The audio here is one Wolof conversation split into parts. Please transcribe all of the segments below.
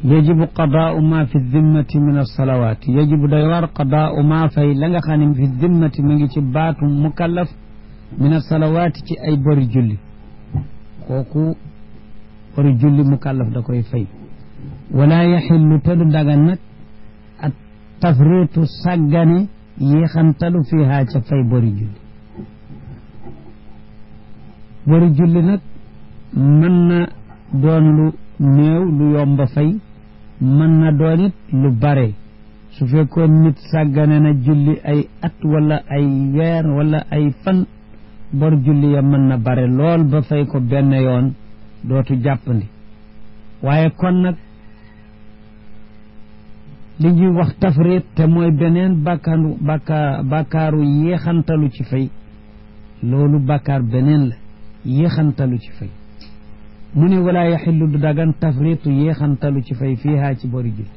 yajibu qadaau ma fi dimmati min alsalawat yajibu day war qadaau ma fay la nga xam ne fi dimmati mu ngi ci baatu mukallaf min alsalawaati ci ay bori julli kooku bori julli mukallaf da koy fay wala yaxillu te du dagan nag ak tafritu sàggane yéexantalu fiihaa ca fay bori julli nag mën na doon lu néew lu yomba fay mën na doon it lu bare su fekkoon nit sàggane na julli ay at wala ay weer wala ay fan bor julli ya mën na bare lool ba fay ko benn yoon dootu jàppandi waaye kon nag li ñuy wax tafrit te mooy beneen bàkkaaru yéexantalu ci fay loolu bàkkaar beneen la yéexantalu ci fay mu ne walaa yaxillu du dagan tafritu yéexantalu ci fay fiihaa ci bori julli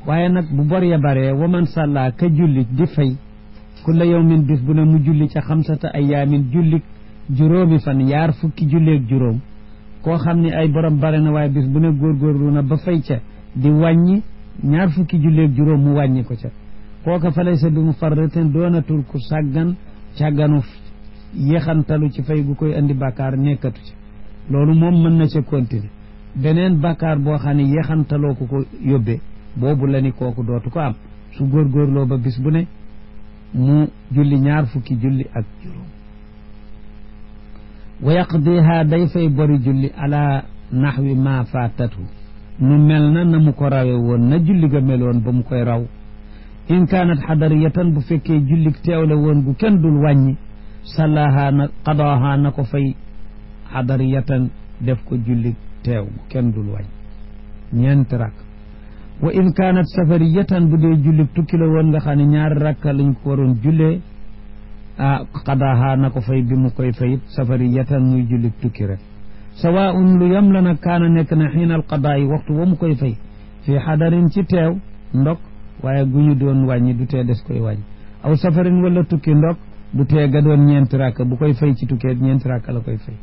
waaye nag bu bor ya baree wa man sàllaa ka julli di fay kulla yawmin bis bu ne mu julli ca xamsata ayaamin julli juróomi fan yaar fukki julleeg juróom koo xam ne ay borom bare na waaye bis bu ne góorgóorlu na ba fay ca di wàññi ñaar fukki julleeg juróom mu wàññi ko ca kooka fa laysa bi mufarritin doonatul ku càgganu yéexantalu ci fay gu koy andi bàkkaar nekkatu ci loolu moom mën na ca continuer beneen bàkkaar boo xam ne yéexantaloo ko yóbbee boobu la ni kooku dootu ko am su góorgóorloo ba bis bu ne mu julli ñaar fukki julli ak juróom wa yaqdiha day fay bori julli ala naxwi ma faatatu nu mel na mu ko rawe woon na julli ga meloon ba mu koy raw in kaanat xadariyatan bu fekkee julli teewle woon gu kenn dul wàññi sallaha na qadaaha na ko fay xadariyatan def ko julli teew gu kenn dul wàññi ñeenti rakk wa in kaanat safariyatan bu dee julli tukki la woon nga xam ne ñaari rakka lañ ko waroon jullee qadaaha na ko fay bi mu koy fayit safariyatan muy julli tukki rek sawaun lu yam la nag kaana nekk na xiinal qadaa yi waxtu wa mu koy fay fii xadarin ci teew ndok waaye gu ñu doon wàññi du tee des koy wàññi aw safarin wala tukki ndok du tee ga doon ñeenti rakka bu koy fay ci tukkee ñeenti rakka la koy fay